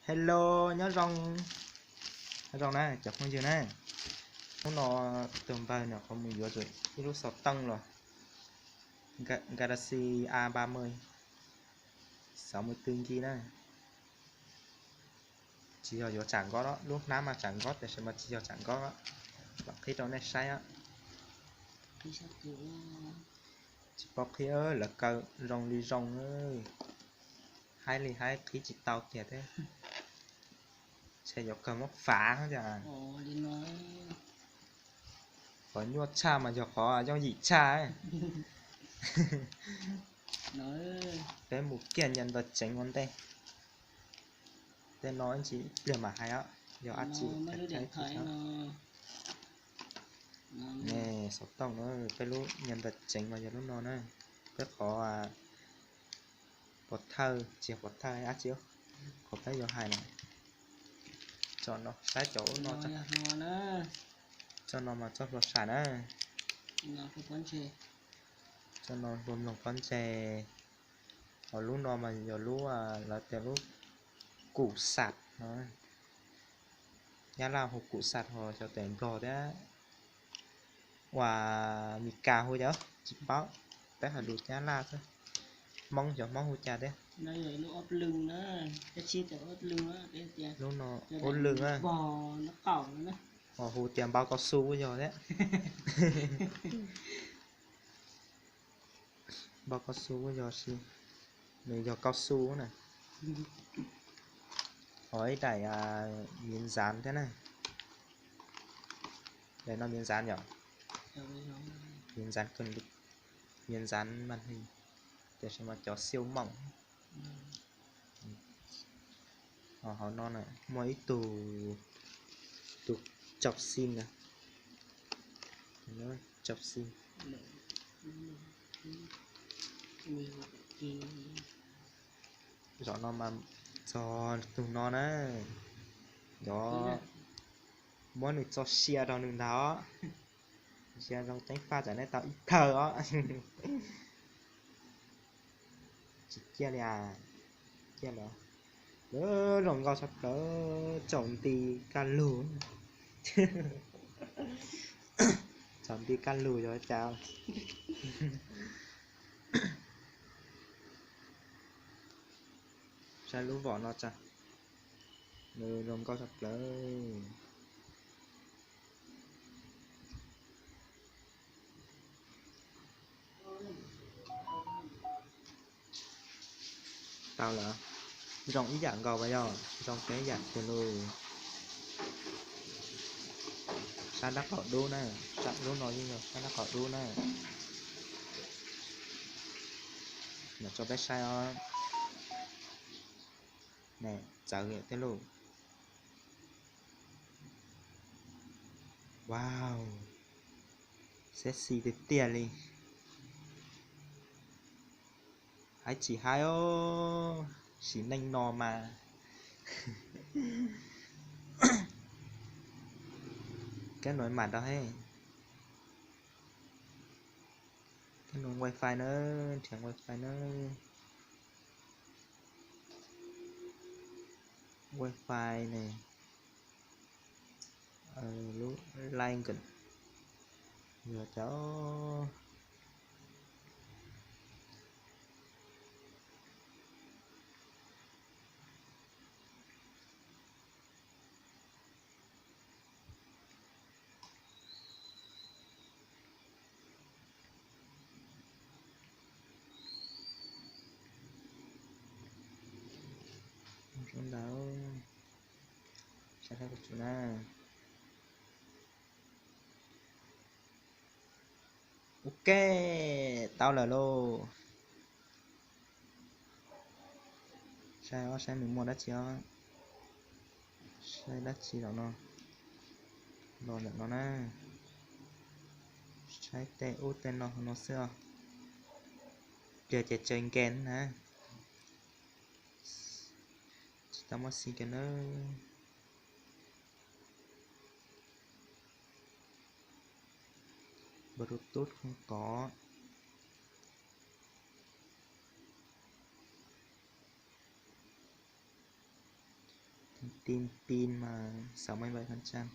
Hello, nyob zoo, nyob zoo na cov phooj ywg na. Hnub no tus npawg nws qhuav mus yuav ib lub xov tooj los, Galaxy A ba mươi, sáu mươi tư G na. Tsis yog yuav tsam nkob, lub hnab mas tsam nkob tiam sis mas tsis yog tsam nkob. Mam qhib rau nej saib. Tsis paub qhib, lawv kaw zoo li zoo, haib li haib, qhib tsis tau kiag thiab. Ntshe yuav kawg muab fav os. Qhov nyuaj tshaj mas yog qhov yooj yim tshaj. Peb mus kiag nyias ntawd tseev ua ntej. Tej no ib ntsis ib pliag mam hais os, yog dab tsi. Ne, xov tooj na, peb lub nyias ntawd tseev mas yog lub no na. Peb qhov pov thawj, tsis yog pov thawj dab tsi, qhov peb yuav hais na. Tso no saib cov ub no, tso no mas txoj hlua sai na. Tso no hlua mloog pob ntseg. Ho lub no mas yog lub, lawv tias lub kum xam no. Nyab Laj hu kum xam, ho xyov tes Nplog thiab uas Mes Kas hu cas tsis paub, peb hais lus Nyab Laj xwb. Hmoob xyov Hmoob hu cas thiab. Lub no ua lwg na, ho hu tias npau cao su kuj yog thiab. Npau cao su kuj yog, nws yog cao su na. Ho ib daim miếng dán thiab na. Daim no miếng dán yom, miếng dán, miếng dán màn hình, tiam sis mas cov siêu mỏng. Ho hauv no muaj ib tug, tus chọc xim na, chọc xim. Zom no mas txog tus no na, yog muab nws tso sia rau nws ntag os. Sia zoo ceeb faj tsam nej tau ib thawj os. Tsis ciaj li as, ciaj los. Lawv zoo nkauj tshaj plaws, tsaus nti kaj lug. Tsaus nti kaj lug yog cas? Saib lub vos no tso, nws zoo nkauj tshaj plaws. Tau lawm, zoo ib yam nkaus as yog, zoo peb yam kiag lauj. Sab dab qaum dub na, lub no yeej yog sab dab qaum dub na. Mam tso peb saib os. Txawv tiag lauj. Wow, sexy tiag tiag li. Haib tsis haib os, sim neej no mas. Kab noj mam rau he. Kab noj wifi na, nrhiav wifi na. Wifi ne, lub line kawm yog cov. Ntawd, saib sab kuv tsum na. Ok, tau lawm lauj. Saib os, saib nws muaj dab tsi os. Saib dab tsi los no, los ntawm no na. Saib tej ub tej no no xwb os. Pliag ces tsawg nkees na. Tsis tau muaj xim kiag nawb. Bluetooth không có. Tin pin mas sáu mươi bảy phần trăm,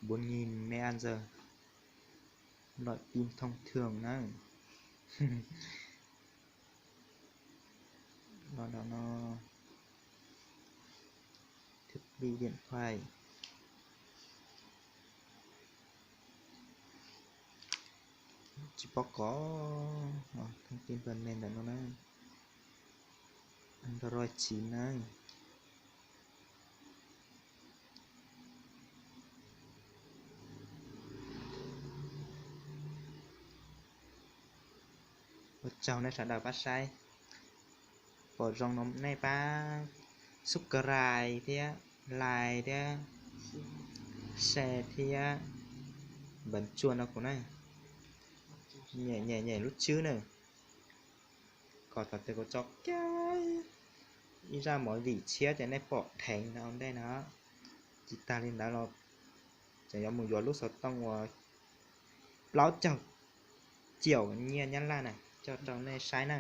bốn nghìn mAh giờ, loại pin thông thường na. Lo đó no, thiết bị điện thoại, tsis paub kov, thông tin phần mềm ntawm no na, Android chín na. Ua tsaug nej sawv daws pab saib, pom zoo no nej pab subscribe thiab, like thiab, share thiab, npam tsua no kuv na, nyem nyem nyem lub tswb na, kom thaum twg kuv tso kiag ib zaj movie tshiab ces nej pom dheev ntawm ntej no. Tsis tas li ntawd los tseem yuav mus yuav lub xov tooj uas plaub caug ciaum nyiaj Nyab Laj na coj rau nej saib na.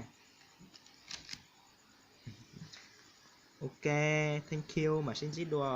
Ok, thank you, mam sib ntsib dua.